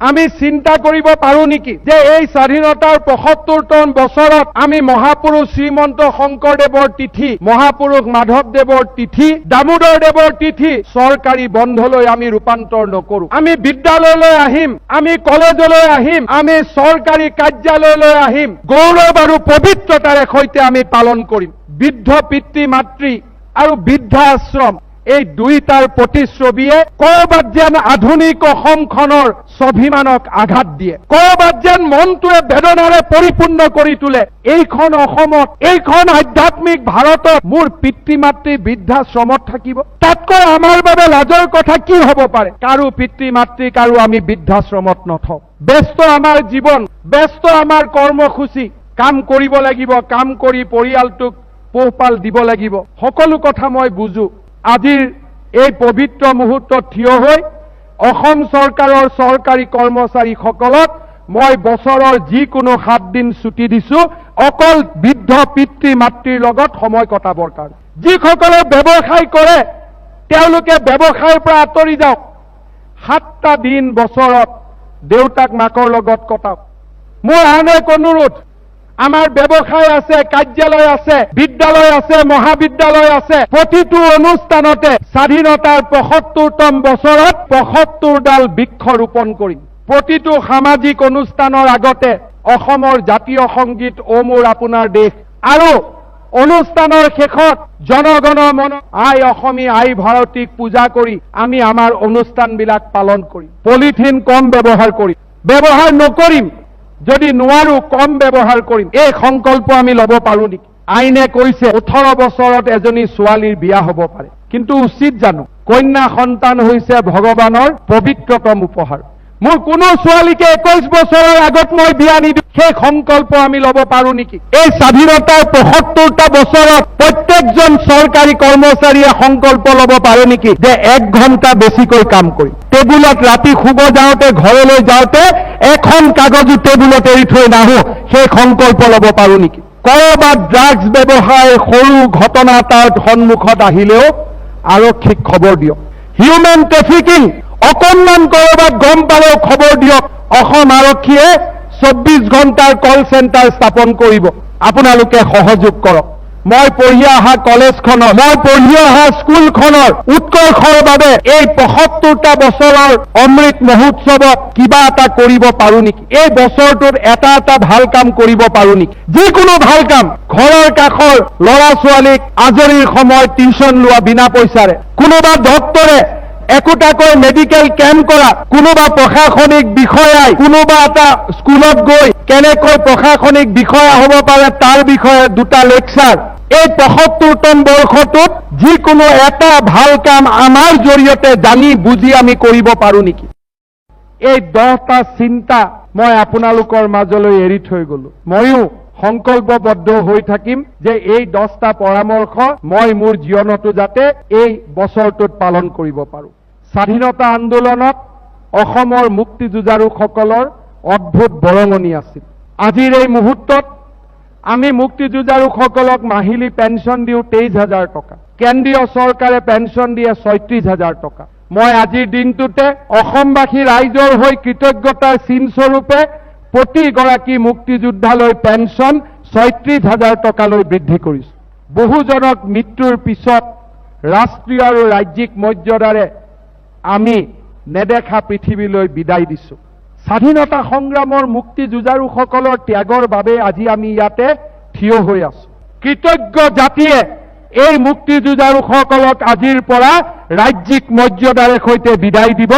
আমি চিন্তা কৰিব পাৰো নেকি যে এই স্বাধীনতাৰ 75তম বছৰত আমি মহাপুৰুষ শ্ৰীমন্ত শংকৰদেৱৰ তিথি, মহাপুৰুষ মাধৱদেৱৰ তিথি, দামোদৰ দেৱৰ তিথি চৰকাৰী বন্ধলৈ আমি ৰূপান্তৰ নকৰো? আমি বিদ্যালয়লৈ আহিম, আমি কলেজলৈ আহিম, আমি চৰকাৰী কাৰ্যালয়লৈ আহিম, গৌৰৱ আৰু পবিত্ৰতাৰে সৈতে আমি পালন কৰিম। বৃদ্ধ পিতৃ মাতৃ আৰু বৃদ্ধা আশ্ৰম, এই দুইটাৰ প্ৰতিচ্ছবিয়ে কৰবাত যেন আধুনিক অসমখনৰ স্বাভিমানক আঘাত দিয়ে, কৰবাত যেন মনটোৱে বেদনাৰে পৰিপূৰ্ণ কৰি তোলে। এইখন অসমত, এইখন আধ্যাত্মিক ভাৰতত মোৰ পিতৃ মাতৃ বৃদ্ধাশ্ৰমত থাকিব, তাতকৈ আমাৰ বাবে লাজৰ কথা কি হ'ব পাৰে? কাৰো পিতৃ মাতৃ কাৰো আমি বৃদ্ধাশ্ৰমত নথওঁ। ব্যস্ত আমাৰ জীৱন, ব্যস্ত আমাৰ কৰ্মসূচী, কাম কৰিব লাগিব, কাম কৰি পৰিয়ালটোক পোহপাল দিব লাগিব, সকলো কথা মই বুজো। আজিৰ এই পবিত্ৰ মুহূৰ্তত থিয় হৈ অসম চৰকাৰৰ চৰকাৰী কৰ্মচাৰীসকলক মই বছৰৰ যিকোনো 7 দিন ছুটি দিছো, অকল বৃদ্ধ পিতৃ মাতৃৰ লগত সময় কটাবৰ কাৰণে। যিসকলে ব্যৱসায় কৰে তেওঁলোকে ব্যৱসায়ৰ পৰা আঁতৰি যাওক, 7টা দিন বছৰত দেউতাক মাকৰ লগত কটাওক। মোৰ আন এক অনুৰোধ, আমাৰ ব্যৱসায় আছে, কাৰ্যালয় আছে, বিদ্যালয় আছে, মহাবিদ্যালয় আছে, প্ৰতিটো অনুষ্ঠানতে স্বাধীনতাৰ 75তম বছৰত 75ডাল বৃক্ষ ৰোপণ কৰিম। প্ৰতিটো সামাজিক অনুষ্ঠানৰ আগতে অসমৰ জাতীয় সংগীত অ মোৰ আপোনাৰ দেশ আৰু অনুষ্ঠানৰ শেষত জনগণ মন আই অসমী আই ভাৰতীক পূজা কৰি আমি আমাৰ অনুষ্ঠানবিলাক পালন কৰিম। পলিথিন কম ব্যৱহাৰ কৰিম, ব্যৱহাৰ নকৰিম, যদি নোৱাৰো কম ব্যৱহাৰ কৰিম। এই সংকল্প আমি ল'ব পাৰো নেকি? আইনে কৈছে 18 বছৰত এজনী ছোৱালীৰ বিয়া হ'ব পাৰে, কিন্তু উচিত জানো? কন্যা সন্তান হৈছে ভগৱানৰ পবিত্ৰতম উপহাৰ। মোৰ কোনো ছোৱালীকে 21 বছৰৰ আগত মই বিয়া নিদিওঁ, সেই সংকল্প আমি ল'ব পাৰো নেকি? এই স্বাধীনতাৰ 75টা বছৰত প্ৰত্যেকজন চৰকাৰী কৰ্মচাৰীয়ে সংকল্প ল'ব পাৰে নেকি যে 1 ঘণ্টা বেছিকৈ কাম কৰিম? টেবুলত ৰাতি শুব যাওঁতে, ঘৰলৈ যাওঁতে এখন কাগজো টেবুলত এৰি থৈ নাহো, সেই সংকল্প ল'ব পাৰো নেকি? কৰবাত ড্ৰাগছ ব্যৱসায় সৰু ঘটনা এটাৰ সন্মুখত আহিলেও আৰক্ষীক খবৰ দিয়ক। হিউমেন ট্ৰেফিকিং অকণমান কৰবাত গম পালেও খবৰ দিয়ক। অসম আৰক্ষীয়ে 24 ঘণ্টাৰ কল চেণ্টাৰ স্থাপন কৰিব, আপোনালোকে সহযোগ কৰক। মই পঢ়ি অহা কলেজখনৰ, মই পঢ়ি অহা স্কুলখনৰ উৎকৰ্ষৰ বাবে এই 75টা বছৰৰ অমৃত মহোৎসৱত কিবা এটা কৰিব পাৰো নেকি? এই বছৰটোত এটা এটা ভাল কাম কৰিব পাৰো নেকি? যিকোনো ভাল কাম, ঘৰৰ কাষৰ ল'ৰা ছোৱালীক আজৰিৰ সময়ত টিউচন লোৱা বিনা পইচাৰে, কোনোবা ডক্তৰে একোটাকৈ মেডিকেল কেম্প কৰা, কোনোবা প্ৰশাসনিক বিষয়াই কোনোবা এটা স্কুলত গৈ কেনেকৈ প্ৰশাসনিক বিষয়া হ'ব পাৰে তাৰ বিষয়ে দুটা লেকচাৰ। এই 75তম বৰ্ষটোত যিকোনো এটা ভাল কাম আমাৰ জৰিয়তে জানি বুজি আমি কৰিব পাৰো নেকি? এই 10টা চিন্তা মই আপোনালোকৰ মাজলৈ এৰি থৈ গলো। ময়ো সংকল্পবদ্ধ হৈ থাকিম যে এই 10টা পৰামৰ্শ মই মোৰ জীৱনতো যাতে এই বছৰটোত পালন কৰিব পাৰো। স্বাধীনতা আন্দোলনত অসমৰ মুক্তিযুঁজাৰুসকলৰ অদ্ভুত বৰঙণি আছিল। আজিৰ এই মুহূৰ্তত আমি মুক্তিযুঁজাৰুসকলক মাহিলী পেঞ্চন দিওঁ 23,000 টকা, কেন্দ্ৰীয় চৰকাৰে পেঞ্চন দিয়ে 36,000 টকা। মই আজিৰ দিনটোতে অসমবাসী ৰাইজৰ হৈ কৃতজ্ঞতাৰ চিনস্বৰূপে প্ৰতিগৰাকী মুক্তিযোদ্ধালৈ পেঞ্চন 36,000 টকালৈ বৃদ্ধি কৰিছো। বহুজনক মৃত্যুৰ পিছত ৰাষ্ট্ৰীয় আৰু ৰাজ্যিক মৰ্যাদাৰে আমি নেদেখা পৃথিৱীলৈ বিদায় দিছো। স্বাধীনতা সংগ্ৰামৰ মুক্তিযুঁজাৰুসকলৰ ত্যাগৰ বাবে আজি আমি ইয়াতে থিয় হৈ আছো। কৃতজ্ঞ জাতিয়ে এই মুক্তিযুঁজাৰুসকলক আজিৰ পৰা ৰাজ্যিক মৰ্যাদাৰে সৈতে বিদায় দিব।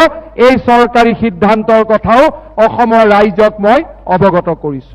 এই চৰকাৰী সিদ্ধান্তৰ কথাও অসমৰ ৰাইজক মই অৱগত কৰিছো।